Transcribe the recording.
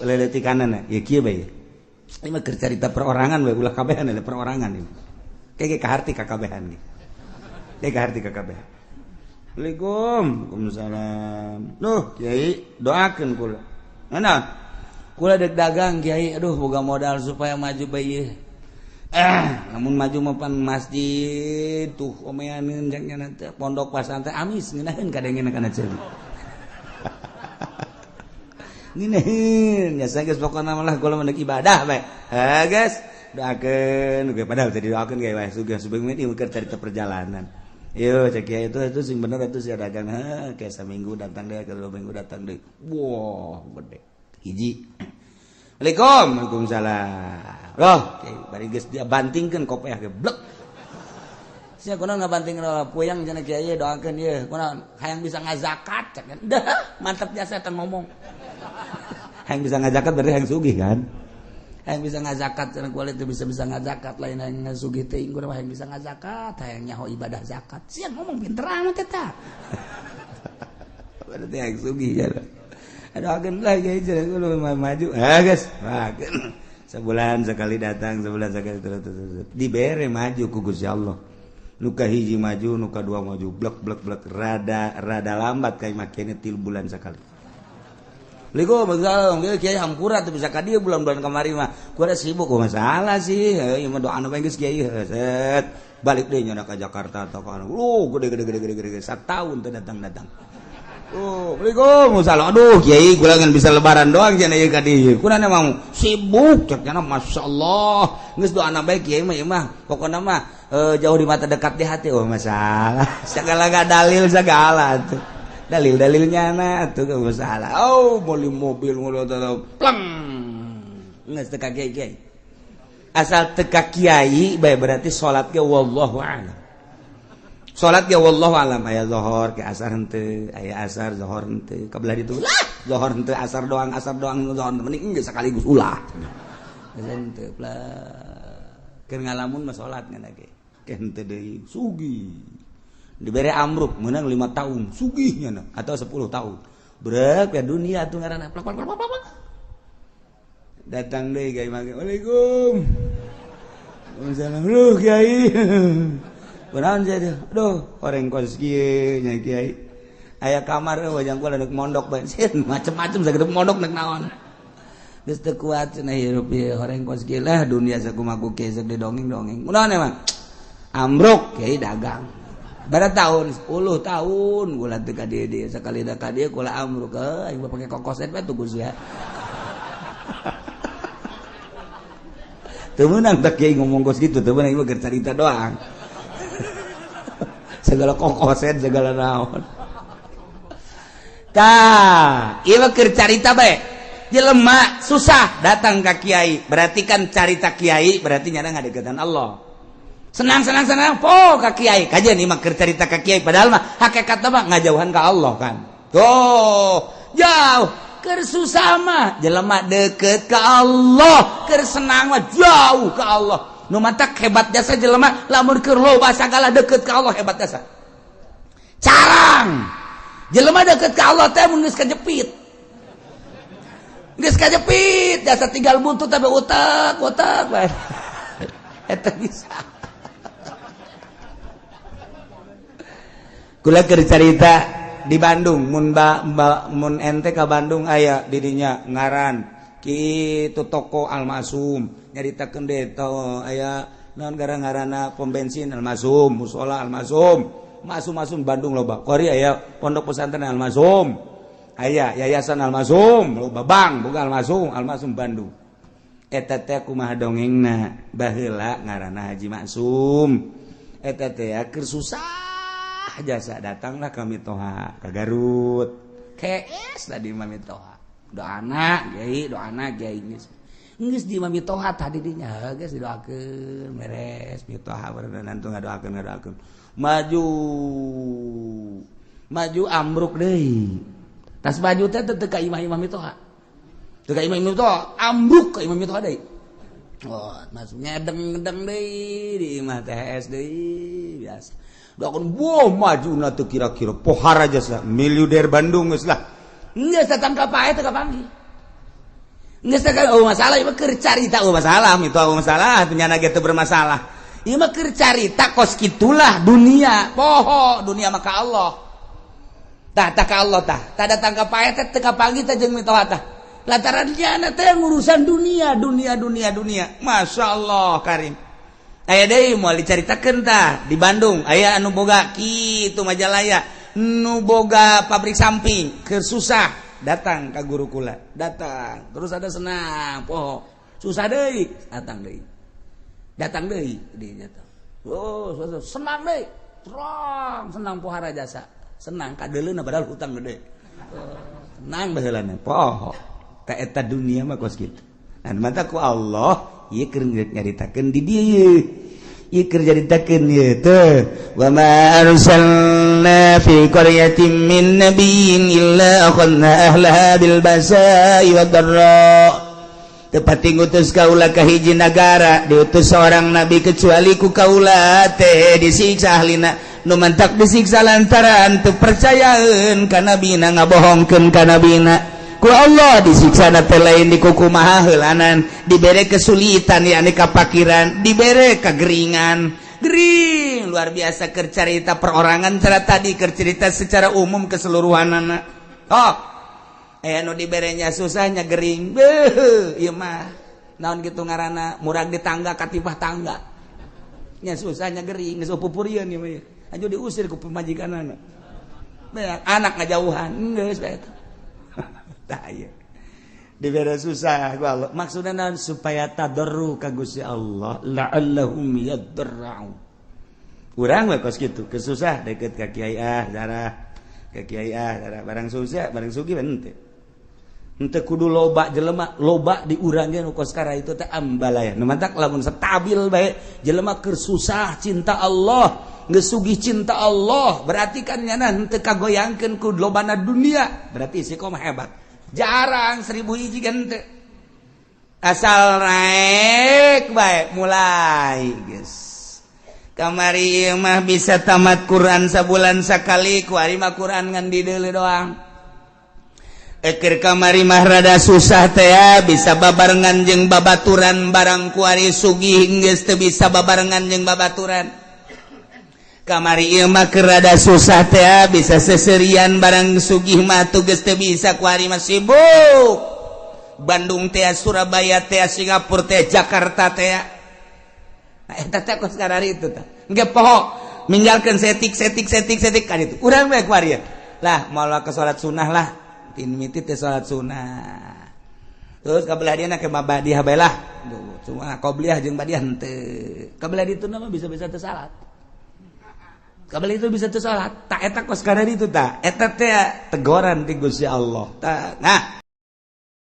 Leletikanana ya kieu bae. Ini mah keur carita perorangan bae, ulah kabehan ada perorangan ini. Kayak kaharti ka kabehan ge. Kayak kaharti ka kabehan. Assalamualaikum. Waalaikumsalam. Duh, Kiai, doakeun kula. Mana? Kula dek dagang Kiai, aduh boga modal supaya maju bae ieu. Namun maju mapan masjid tuh omeaneun jang nya teh pondok pasantren amis ngeunaheun kadengena kana ceuli. Ngeunaheun nya geus pokona mah lah kula mah ibadah bae. Ha geus doakeun ge padahal teh didoakeun ge wae sugih subuh ieu keur carita perjalanan. Yo cek kiai itu sing bener atuh sia dagang heuh kayak saminggu datang deui ke 2 minggu datang deui. Wah, gede. Hiji. Assalamualaikum. Waalaikumsalam. Loh, kiai bari geus dia bantingkeun kopeah ge blek. Sia kunaon ngabantingkeun puyang cenah kiai doakeun ieu kunaon hayang bisa ngazakat cek. Dah, mantap jasa teh ngomong. Hayang bisa ngazakat berarti hayang sugih kan? Hayang bisa ngazakat cenah kuali teu bisa-bisa ngazakat lain hayang sugih teh ingkur hayang bisa ngazakat hayang nyaho ibadah zakat. Sia ngomong pinter amat eta. Berarti hayang sugih ya. Aduh agen lah kiai cenah kudu maju. Ah geus, doakeun. Sebulan sekali datang, sebulan sekali terus terus. Dibere maju ku Gusti Allah. Nuka hiji maju, nuka dua maju, blek blek blek rada rada lambat kayak makene 3 bulan sekali. Assalamualaikum, kiai hampura teu bisa ka dieu bulan-bulan kamari mah. Kuda sibuk kok masalah sih. Ieu mah doana bae geus kiai set. Balik deui nya ka Jakarta atau ka lu gede gede gede gede gede satahun teu datang-datang. Oh, Assalamualaikum, salam. Aduh, kiai kula ngan bisa lebaran doang cenah ieu ka dieu. Kuna emang sibuk cek nya masyaallah. Geus doana bae kiai mah ieu mah. Pokona mah jauh di mata dekat di hati. Oh, masalah. Segala gak dalil segala tuh. Dalil-dalilnya na tuh gak masalah. Oh, beli mobil ngono pleng. Geus teu ka kiai. Asal teu ka kiai bae berarti salat ge wallahu a'lam. Salat ge wallahu a'lam aya zuhur ke asar henteu, aya asar zuhur henteu, kabelah ditu lah zuhur henteu asar doang zuhur mending geus sekaligus ulah. Geus henteu plek. Keur ngalamun mah salat ngan ge. Ke henteu deui sugih. Dibere amruk menang 5 tahun sugihnya na, atau 10 tahun. Brek ya dunia tuh ngaranna plak plak plak plak. Datang deui ka imah. Waalaikum. Waalaikumsalam. Luh kiai. Kunaon sia teh? Aduh, horeng kos kieu nya kiai. Aya kamar eueuh wajang kula deuk mondok bae. Sieun macem-macem sakitu mondok nek naon. Geus teu kuat cenah hirup ieu horeng kos kieu lah dunia sakumaha ku kieu sok didongeng-dongeng. Kunaon emang? Amruk kiai dagang. Bara tahun 10 tahun kula teu ka dieu dieu sakali da ka dieu kula amruk aing mah pake kokoset bae tuh Gus ya. Teu meunang teh kiai ngomong kos kitu, teu meunang ieu mah carita doang. Segala kokoset segala naon. Tah, ieu mah keur carita bae. Jelema susah datang ka kiai, berarti kan carita kiai berarti nyana ngadeukeutan Allah. Senang senang senang po ka kiai. Kajian ieu mah keur carita ka kiai padahal mah hakikatna mah ngajauhan ka Allah kan. Tuh, jauh. Keur susah mah jelema deukeut ka Allah, keur senang mah jauh ka Allah. Nu matak hebat jasa jelema lamun keur loba sagala deukeut ka Allah hebat jasa. Carang. Jelema deukeut ka Allah teh mun geus kajepit. Geus kajepit jasa tinggal buntut tapi utak-utak bae. Eta bisa. Kula keur carita di Bandung mun mun ente ka Bandung aya didinya ngaran kitu toko Almasum nyaritakeun deui to aya naon gara-garana pom bensin Almasum, musola Almasum, masum-masum Bandung loba. Kori aya pondok pesantren Almasum, aya yayasan Almasum, loba bank boga Almasum, Almasum Bandung. Eta teh kumaha dongengna baheula ngaranna Haji Maksum. Eta teh keur susah jasa datanglah kami toha ke Garut. KS tadi mami toha. Doana kiai, doana kiai geus. Geus di mami toha tadi dinya geus didoakeun beres mitoha berenang tuh ngadoakeun ngadoakeun. Maju. Maju ambruk deui. Tas maju teh teu ka imah-imah mitoha. Teu ka imah-imah mitoha, ambruk ka imah mitoha deui. Oh, masuk ngedeng-ngedeng deui di imah THS deui biasa. Doakeun wah majuna teu kira-kira pohara jasa miliuder Bandung geus lah. Geus datang ka pae teu kapanggih. Geus teh oh masalah ieu keur carita, oh masalah itu, oh masalah nyana ge teu bermasalah. Ieu mah keur carita kos kitulah dunia, poho dunia maka Allah. Tah tah ka Allah tah. Tah datang ka pae teh teu kapanggih teh jeung mitoha tah. Lantaran nyana teh ngurusan dunia, dunia, dunia, dunia. Masya Allah karim. Aya deui moal dicaritakeun tah di Bandung, aya anu boga kitu Majalaya, nu boga pabrik samping, keur susah datang ke guru kula, datang terus ada senang, poho susah deui, datang deui, datang deui, di datang, oh senang deui, terang senang, pohara jasa senang kadeuleuna padahal hutang gede, senang baheulana, poho ka eta dunia mah kos kitu. Nah, mata ku Allah ieu keur nyaritakeun di dieu, ieu keur nyaritakeun ieu teh, wa ma arsalna fi qaryatin min nabiyyin illa akhadna ahlaha bil basa'i wad dharra. Tepati ngutus kaula ka hiji nagara diutus seorang nabi kecuali ku kaula teh disiksa ahlina, nu mantak disiksa lantaran teu percayaeun ka nabina, ngabohongkeun ka nabina. Ku Allah disiksa teh lain dikukumaha heulanan, dibere kesulitan, yakni kapakiran, dibere kegeringan, gering luar biasa. Keur carita perorangan cara tadi, keur cerita secara umum keseluruhan anak. Oh, eh, nu diberenya susahnya gering, beuh, ieu mah naon gitu ngaranna, murag di tangga katipah tangga nya, susahnya gering geus pupurieun ieu mah, aju diusir ku pamajikanana, anak ngajauhan, geus bae eta. Tah, ieu dibere susah ku Allah maksudna naon? Supaya tadarru ka Gusti Allah, la'allahum yadarra'u. Urang we kos kitu, kesusah deket ka kiai, ah darah ka kiai, ah darah, barang susah, barang sugih henteu. Henteu kudu loba jelema, loba di urang ge nu kos kara itu teh ambalaya. Nu mantak lamun stabil bae jelema keur susah cinta Allah, geus sugih cinta Allah, berarti kan nyana henteu kagoyangkeun ku lobana dunia, berarti istiqomah hebat. Jarang 1000 hiji kan teu. Asal naik bae mulai geus. Kamari ieu mah bisa tamat Quran sabulan sakali, kuari mah Quran ngan dideuleu doang. Eker kamari mah rada susah teh ya, bisa babarengan jeung babaturan, barang kuari sugih geus teu bisa babarengan jeung babaturan. Kamari ieu mah keur rada susah teh ya, bisa seserian, barang sugih mah tuh geus teu bisa, kuari mah sibuk. Bandung teh, Surabaya teh, Singapura teh, Jakarta teh. Nah, eta teh kos karari itu teh. Engke poho ninggalkeun setik setik setik setik kan itu. Urang bae kuari lah moal ke salat sunnah lah. Tin miti teh salat sunnah. Terus kabelah dia ke badiah bae lah. Cuma qobliyah jeung badiah henteu. Kabelah ditu mah bisa-bisa teu salat. Kabelah itu bisa teu salat. Tak eta kos karari itu tah. Eta teh teguran ti Gusti Allah. Tah. Nah,